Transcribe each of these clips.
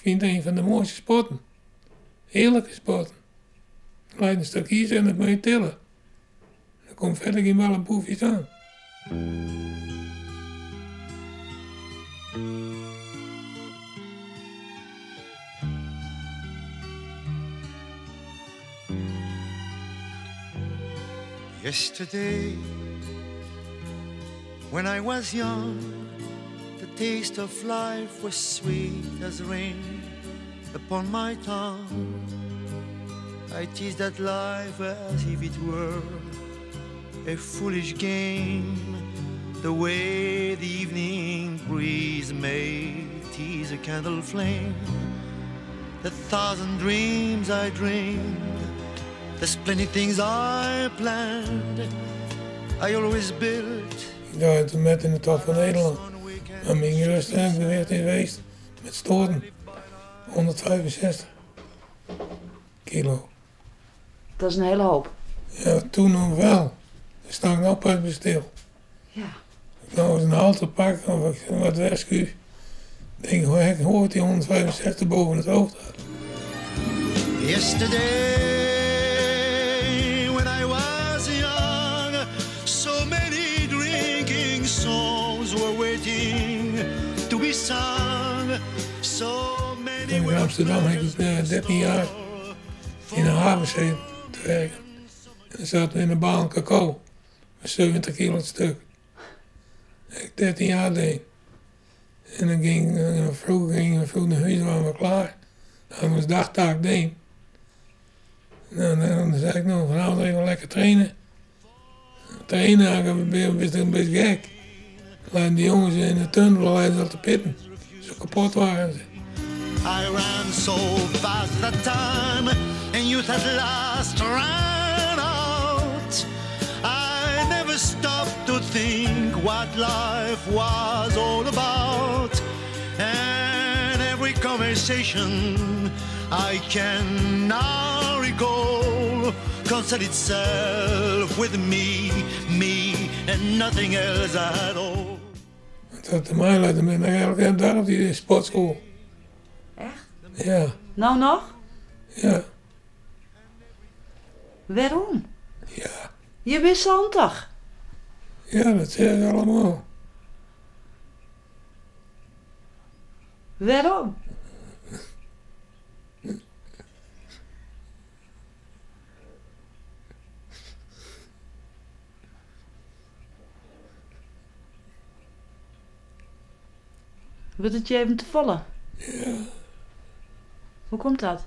Ik fyn it een fan de moaiste sporten. Hearlike sporten. Der leit in stik izer en dat moat je tille. Der komt verder gjin malle boefjes oan. Yesterday, when I was young, the taste of life was sweet as rain upon my tongue. I teased at life as if it were a foolish game. The way the evening breeze may tease a candle flame. The thousand dreams I dreamed, the splendid things I planned, I always built. Ik draai met in de top van Nederland. Maar mijn grootste gewicht is geweest met stoten 165 kilo. Dat is een hele hoop. Ja, toen nog wel. Daar sta ik nou pas bij stil. Ja. Ik nou eens een halte pakken of ik wat wegschuif. Denk ik, hoe hoort die 165 boven het hoofd had. Yesterday, when I was young, so many drinking songs were waiting to be sung. So many In Amsterdam heb ik 13 jaar in de haven zitten te werken. En dan zaten we in de baan cacao, met 70 kilo het stuk. Ik 13 jaar deed. En dan ging vroeg, gingen we vroeg naar huis, waren we klaar. Dan was dagtaak deed. Nou, dan zei ik, nou, vanavond even lekker trainen. Trainen, ik ben een beetje gek. Laten die jongens in de tunnel leiden dat te pitten. Zo kapot waren ze. I ran so fast that time, and youth at last ran out. I never stopped to think what life was all about. And every conversation I can now recall concerned itself with me, me, and nothing else at all. Dat de mij laten ben ik eigenlijk daar op die sportschool. Echt? Ja. Nou nog? Ja. Waarom? Ja. Je bent 70. Ja, dat zeggen ze allemaal. Waarom? Wordt het je even te vallen? Ja. Hoe komt dat?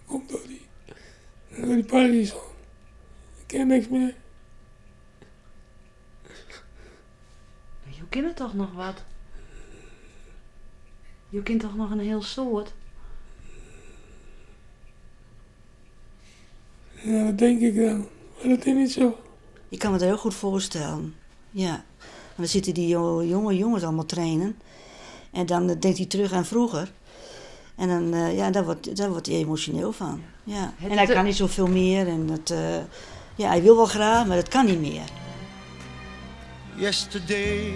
Komt door die Parkinson. Ik ken niks meer. Je kent toch nog wat? Je kent toch nog een heel soort? Ja, dat denk ik dan. Maar dat is niet zo. Ik kan me dat heel goed voorstellen. Ja. En dan zitten die jonge jongens allemaal trainen. En dan denkt hij terug aan vroeger. En dan, ja, daar wordt hij emotioneel van. Ja. En hij kan niet zoveel meer. En dat, ja, hij wil wel graag, maar dat kan niet meer. Yesterday,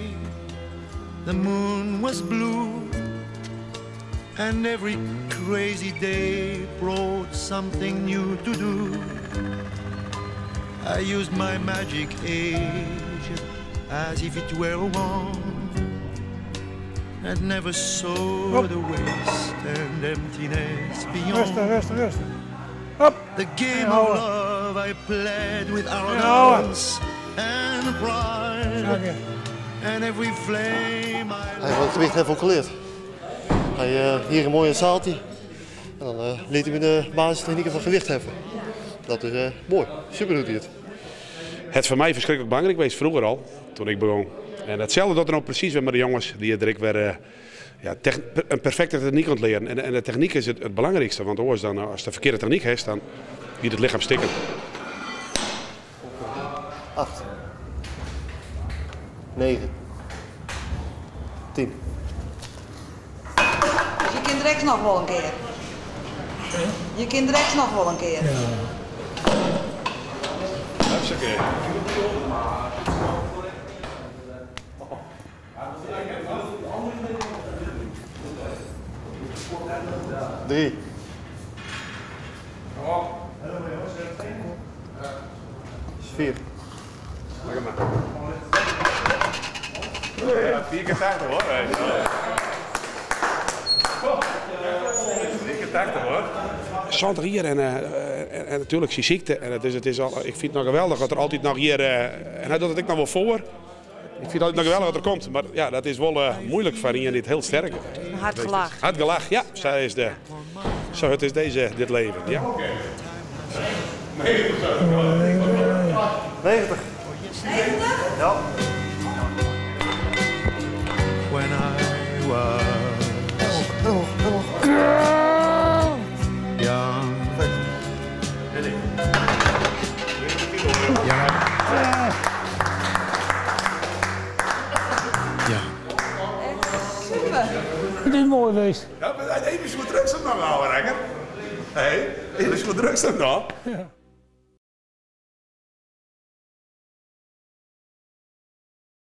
the moon was blue. And every crazy day brought something new to do. I used my magic age as if it were a wand. And never saw the waste and emptiness beyond. Rustig, rustig, rustig. Hop. The game of love I played with arrogance and pride. And every flame I... Hij heeft het gewicht even geleerd. Hij, hier een mooie zaaltje. En dan leert hij me de basistechnieken van gewicht heffen. Dat is mooi. Super doet hij het. Het voor mij verschrikkelijk belangrijk geweest vroeger al, toen ik begon. En hetzelfde dat er nou precies weer met de jongens die het direct weer ja, een perfecte techniek aan het leren. En de techniek is het belangrijkste, want anders dan, als de verkeerde techniek heeft, dan giet het lichaam stikken. 8, 9, 10. Dus je kind rechts nog wel een keer. Je kind rechts nog wel een keer. Ja. Hartstikke. 3. 4. Lekker maar. Ja, 4 keer 80 hoor. 4 keer 80 hoor. 70 hier en natuurlijk zijn ziekte. En het is al, ik vind het nog geweldig dat er altijd nog hier. En hij doet het ik nog wel voor. Ik vind het altijd nog geweldig dat er komt. Maar ja, dat is wel moeilijk voor iemand die het heel sterk is. Hard gelach. Hard gelach, ja. Zij is de, zo het is deze, dit leven. Ja. 90. 90? Ja. When I was young. Ja. Super. Het is mooi geweest. Ja, maar even goed drugs nog, ouwe rekker. Hé, even goed drugs nog. Ja.